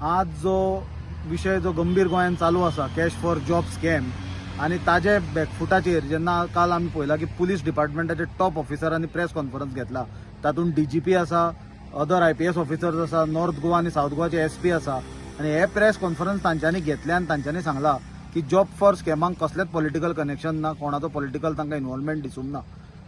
आज जो विशय जो गंभीर गोंयांत चालू आसा, कॅश फॉर जॉब स्कॅम, आनी ताजे बॅकफुटाचेर जेन्ना काल आमी पळयलां की पुलीस डिपार्टमेंटाचे टॉप ऑफिसरांनी प्रेस कॉन्फरन्स घेतला, तातूंत डीजीपी आसा, अदर आयपीएस ऑफिसर्स आसा, नॉर्थ गोवा आनी सावथ गोवाचे एसपी आसा आनी हे प्रेस कॉन्फरन्स तांच्यांनी घेतले आनी तांच्यांनी सांगलां की जॉब फॉर स्कॅमाक कसलेंच पॉलिटिकल कनेक्शन ना, कोणाचो पॉलिटिकल तांकां इन्वॉल्वमेंट दिसूंक ना.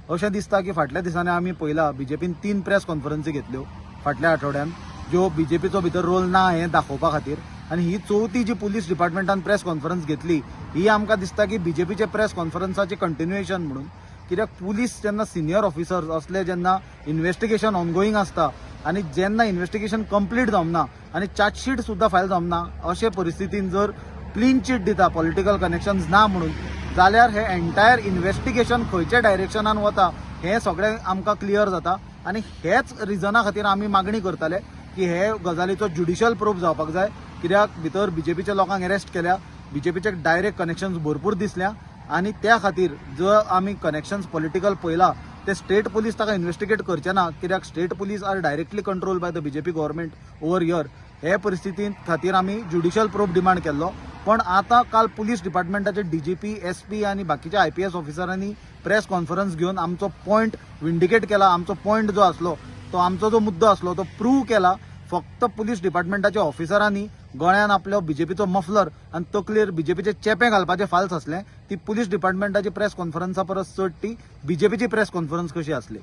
अशें दिसता की फाटल्या दिसांनी आमी पळयलां, बीजेपीन तीन प्रेस कॉन्फरन्सी घेतल्यो फाटल्या आठवड्यान, ज्यो बीजेपीचो भितर रोल ना हें दाखोवपा खातीर. आनी ही चवथी जी पुलीस डिपार्टमेंटान प्रेस कॉन्फरन्स घेतली, ही आमकां दिसता की बीजेपीचे प्रेस कॉन्फरन्साची कंटिन्युएशन म्हणून. कित्याक पुलीस जेन्ना सिनियर ऑफिसर्स असले जेन्ना इन्वेस्टिगेशन ऑनगोईंग आसता आनी जेन्ना इन्वेस्टिगेशन कंप्लीट जावंक ना आनी चार्जशीट सुद्दां फायल जावंक ना, अशे परिस्थितीन जर क्लीन चीट दिता पॉलिटिकल कनेक्शन्स ना म्हणून, जाल्यार हे एंटायर इन्वेस्टिगेशन खंयच्या डायरेक्शनान वता हें सगळें आमकां क्लियर जाता. आनी हेच रिजना खातीर आमी मागणी करताले की हे गजालीचो ज्युडिशियल प्रूफ जावपाक जाय, कित्याक भितर बीजेपीच्या लोकांक अरेस्ट केल्या, बीजेपीचे डायरेक्ट कनेक्शन्स भरपूर दिसल्या आनी त्या खातीर जर आमी कनेक्शन्स पॉलिटिकल पळयला ते स्टेट पुलीस ताका इन्वेस्टिगेट करचे ना, कित्याक state police are directly control by the BJP government over here. हे परिस्थितींत खातीर आमी ज्युडिशियल प्रूफ डिमांड केल्लो. पण आतां काल पुलीस डिपार्टमेंटाचे डीजीपी, एसपी आनी बाकीच्या आयपीएस ऑफिसरांनी प्रेस कॉन्फरन्स घेवन आमचो पॉयंट विंडिकेट केला. आमचो पॉयंट जो आसलो तो, आमचो जो मुद्दो आसलो तो प्रूव केला. फक्त पुलीस डिपार्टमेंटाच्या ऑफिसरांनी गळ्यान आपलो बीजेपीचो मफलर आनी तकलेर बीजेपीचे चेपें घालपाचें फाल्स आसलें. ती पुलीस डिपार्टमेंटाची प्रेस कॉन्फरन्सा परस चड ती बीजेपीची प्रेस कॉन्फरन्स कशी आसली.